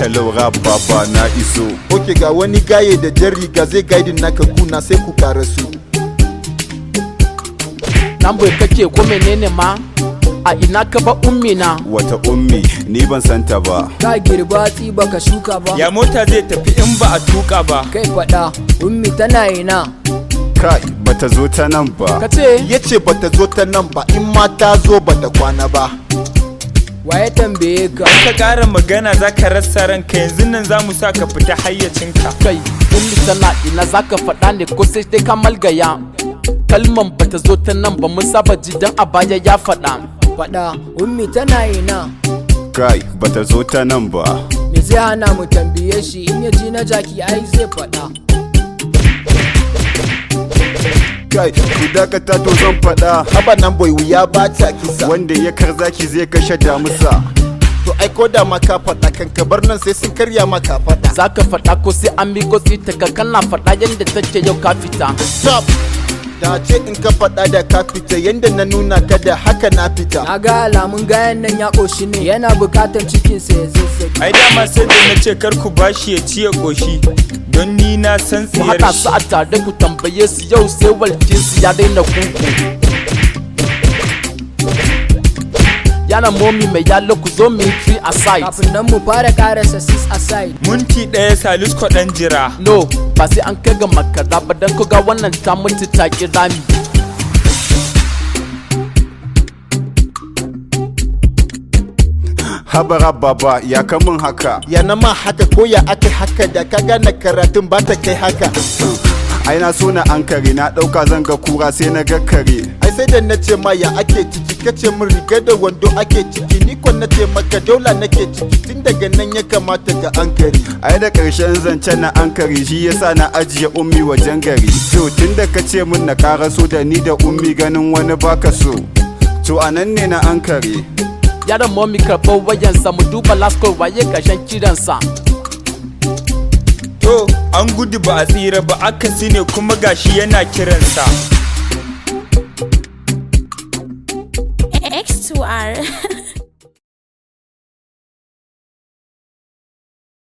Hello, Rap Baba, na iso. Ok, ga wani gaye da jan riga zai guiding naka guna, sai ku karasu. Nan bai kake ko menene ma? A ina ka ba Ummi na? Wata Ummi? Ni ban santa ba. Ka girba hatsi baka shuka ba. Ya mota zai tafi in ba a tuka ba? Kai, faɗa, Ummi tana ina? Kai, bata zo ta nan ba. Ka ce? Ya ce bata zo ta nan ba, in ma ta zo bata kwana ba. Wa ya tambaye ka? Ka ƙara magana za ka rasa ranka, yanzu nan za mu sa ka fita hayyacinka. Kai, Ummi tana ina? Zaka faɗa ne ko sai dai ka malgaya? Kalman bata zo ta nan ba mun saba ji, dan a baya ya faɗa. Faɗa, Ummi tana ina? Kai, bata zo ta nan ba. Me zai hana mu tambaye shi? In ya ji na jaki ai zai faɗa. Kai, ku dakata, to zan faɗa. Haba nan boy, wuya ba ta kisa. Wanda ya kar zaki zai kashe damusa. To ai ko da ma ka faɗa, kan ka bar nan sai sun karya maka faɗa. Zaka faɗa ko sai an miƙo ta ka? Kana faɗa yadda take yau ka fita. Stop! Da ce in ka faɗa da ka fita, yanda na nuna ka da haka na fita. Na ga alamun gayan nan ya ƙoshi ne, yana buƙatar cikinsa ya zazzage. Ai dama sai da na ce kar ku bashi ya ci ya ƙoshi, don ni na san Ku tsiyar haɗa shi. su a tare ku tambaye su, yau sai walkinsu ya daina kuku. Yana momi mai yalo, ku zo mu yi three aside. Kafin nan mu fara karasa six aside. Minti 1, Salisu, ɗan jira. No, ba sai an kai ga makara ba, dan kuga wannan ta mutu ta ki rami. Haba, Rap Baba, ya kamun haka? Ya na ma haka ko ya aka haka? Da ka gane karatun ba ta kai haka. Ai na so na ankare, na ɗauka zan ga kura sai na ga kare. Ai sai da na ce ma ya ake ciki, kace min riga da wando ake ciki, ni kon na ce maka daula nake ciki. Tun daga nan ya kamata ka ankari. Ai da ƙarshen zancen na ankare, shi yasa na ajiye Ummi wajen gari. To tunda ka ce min na karaso da ni da Ummi ganin wani baka so, to anan ne na ankare. Yaran momi, karɓar wayansa mu duba last call, waye ƙarshen kiransa? To an gudu ba a tsira ba, akasi ne kuma gashi yana kiransa. X2R.